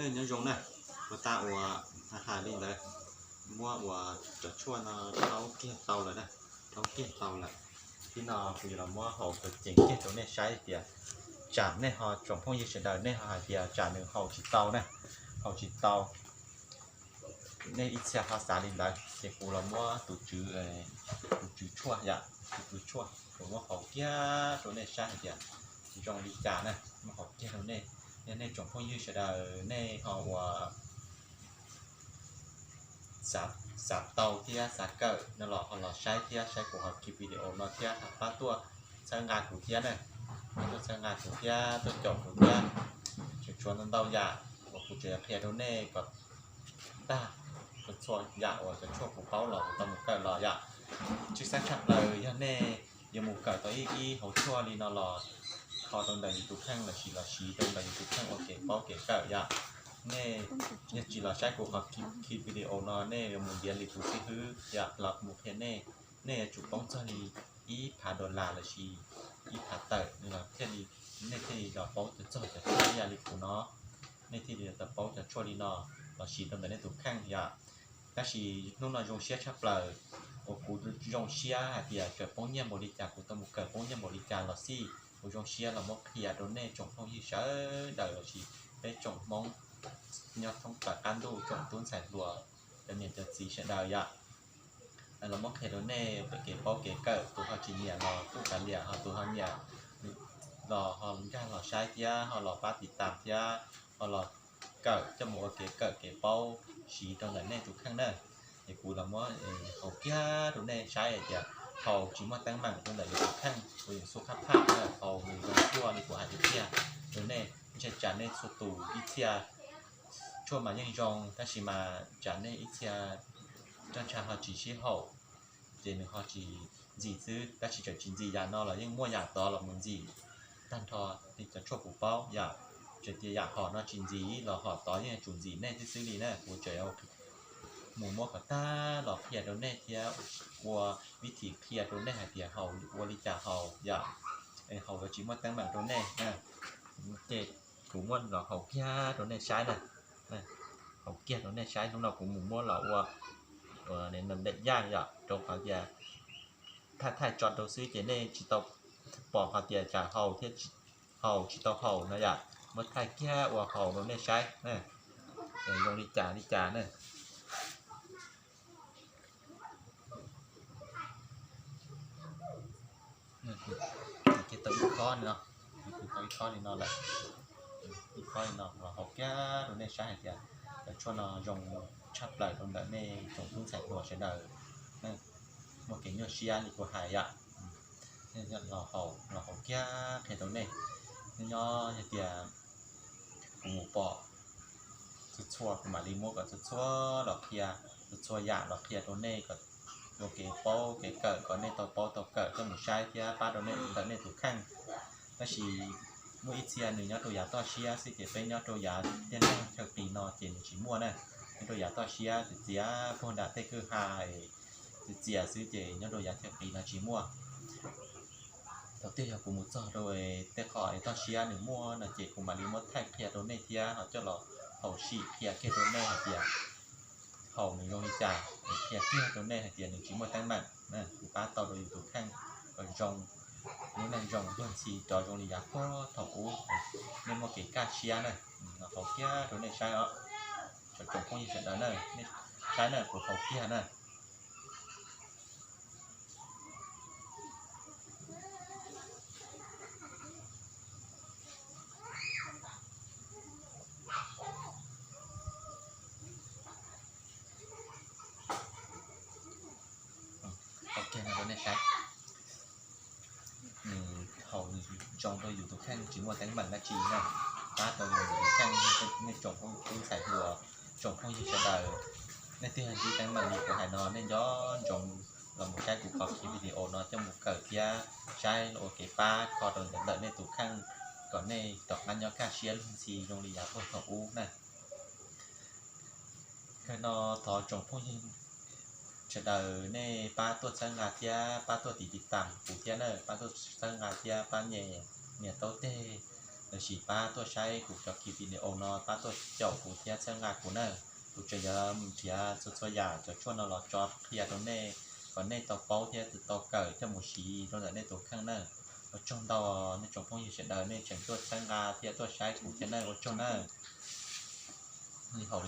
Nyob zoo na, uas tas uas hais li ntawd, muab uas cov tshuaj no rhaub kiag tau lawm na, rhaub kiag tau lawm. Tib no kuv yuav los muab haus tau ceev kiag rau nej saib tias tsam nej ho, tsoom phooj ywg sawv daws nej ho hais tias tsam nws haus tsis tau na, haus tsis tau. Nej ib txhia ho xav li ntawd ces kuv los muab tus tswv, tus tswv tshuaj yom, tus tswv tshuaj kuv muab haus kiag rau nej saib hais tias zoo li cas na, muab haus kiag rau nej. Yog nej tsoom phooj ywg sawv daws nej ho uas xav tau thiab xav kawm no los ho los saib thiab, saib kuv ho ki video no thiab ho pab tuaj txhawb nqa kuv thiab na, pab tuaj txhawb nqa kuv thiab tuaj caum kuv thiab. Tseem tshuav ntau ntau yam uas kuv tseem qhia rau nej kom tag, txhua yam uas cov tshuaj kuv paub los kuv tau mus kawm los yom. Tshwj xeeb tshaj plaws yog nej yuav mus kawm tau ib ib hauv tshuaj li no los kho rau ntawm yus tus kheej lossis los siv rau ntawm yus tus kheej ua kev paub kev kawm yom. Nej yog tsis los saib kuv qhov ki video no nej yuav mus ntiav li kuv xib hwb yom, los mus qhia nej, nej yuav tsum poob txog li ib phav dollar lossis ib phav tawm no thiaj li, nej thiaj li los paub txog cov tshuaj ib yam li kuv no, nej thiaj li tau paub cov tshuaj li no los siv rau ntawm nej tus kheej yom. Tab sis hnub no zoo siab tshaj plaws uas kuv zoo siab hais tias kawm poob nyiaj npaum li cas, kuv tau mus kawm poob nyiaj npaum li cas los xij, kuv zoo siab los muab qhia rau nej tsoom phooj ywg sawv daws lossis peb tsoom Hmoob nyob thoob plaws qab ntuj, tsoom tub ntxhais hluas, cov niam cov txiv sawv daws yom. Los muab qhia rau nej pem kev paub kev kawm, tus ho tsis nyiam los kuj kav liam, ho tus ho nyiam los ho nkag los saib thiab ho los pab tiv tam thiab ho los kawm coj mus ua kev kawm kev paub siv rau ntawm nej tus kheej na. Es kuv los muab haus kiag rau nej saib hais tias haus tsis muaj teeb meem rau ntawm yus tus kheej, kuv yeej xub qab phaj na, haus nws zoo tuaj li kuv hais tiag tiag rau nej. Ntshai tsam nej txhua tus ib txhia tshuaj mas yeej zoo, tab sis mas tsam nej ib txhia roj ntsha ho tsis sib haum, ces nws ho tsis ntxim xwb. Tab sis txawm tsis ntxim yam no los yeej muaj yam tod los mus ntxim tag nrho li cov tshuaj kuv paub yom. Txawm tias yam hom no tsis ntxim los hom tod yeej yuav tsum ntxim nej xwb xwb li na. Kuv tseem mus muab kom tag los qhia rau nej thiab ua vib thim qhia rau nej hais tias haus ua li cas haus yom, es haus yuav tsis muaj teeb meem rau nej. Ces kuv muab los haus kiag rau nej saib na, haus kiag rau nej saib. Hnub no kuv mus muab los ua ntam yaj yom, rau qhov tias thaij thaij tso rau xwb ces nej tsis tau pom qhov tias tsam haus thiab haus tsis tau haus no yom. Muab thaij kiag ua haus rau nej saib na, zoo li cas li cas na. Ces tau ib khob li no, tau ib khob li no lawm, ib khob li no los haus kiag rau nej saib hais tias cov tshuaj no zoo tshaj plaws rau ntawm nej tsoom tub ntxhais hluas sawv daws, muaj kev nyuaj siab li kuv hais yom. Los haus kiag qhia rau nej, nyob yog tias kuv mus pom txhua txhua kuv mam li muab kom txhua txhua los qhia, txhua txhua yam los qhia rau nej kom ua kev paub kev kawm kom nej tau paub tau kawm coj mus saib thiab pab rau nej ntawm nej tus kheej. Tab sis muaj ib txhia nws nyob rau yav toj siab xwb ces peb nyob rau yav tiaj neeg chaw qis no ces nws tsis muaj na. Nyob rau yav toj siab txias txias puag nram tej kwj ha txias txias xwb ces nyob rau yav chaw qis no tsis muaj. Thaum twg yog kuv mus txog rau tej qhov toj siab nws muaj no ces kuv mam li muab thaij qhia rau nej thiab ho coj los haus sim qhia kiag rau nej hais tias haus nws zoo li cas, qhia kiag rau nej hais tias nws tsis muaj teeb meem, kuv pab tau rau yus tus kheej kom zoo, lub neej zoo luag ntxhi rov zoo li yav puag thaum ub, nej muaj kev kaj siab na. Haus kiag rau nej saib os, tsoom phooj ywg sawv daws na, nej saib na, kuv haus kiag na. Haus kiag no rau nej saib. Nws haus nws zoo rau yus tus kheej tsis muaj teeb meem dab tsi na. Pab tau yus tus kheej, nej tsoom tub ntxhais hluas, tsoom phooj ywg sawv daws, nej twg ntsib teeb meem li kuv hais no nej nco ntsoov los mus saib kuv qhov video no coj mus kawm thiab saib ua kev pab kho rau ntawm nej tus kheej kom nej rov qab nyob kaj siab luag ntxhi zoo li yav puag thaum ub na. Kawg no thov tsoom phooj ywg sawv daws nej pab tuaj txhawb nqa thiab pab tuaj tiv tiv tam kuv thiab na, pab tuaj txhawb nqa thiab pab nyem niam taub teg Tab sis pab tuaj saib kuv cov video no, pab tuaj caum kuv thiab txhawb nqa kuv nawb. Kuv tseem yuav mus nrhiav txhua txhua yam cov tshuaj no los tso qhia rau nej kom nej tau paub thiab tau kawm coj mus siv rau ntawm nej tus kheej nawb. Ua tsaug ntau nej tsoom phooj ywg sawv daws nej tseem tuaj txhawb nqa thiab tuaj saib kuv thiab nawb, ua tsaug nawb. Li hauv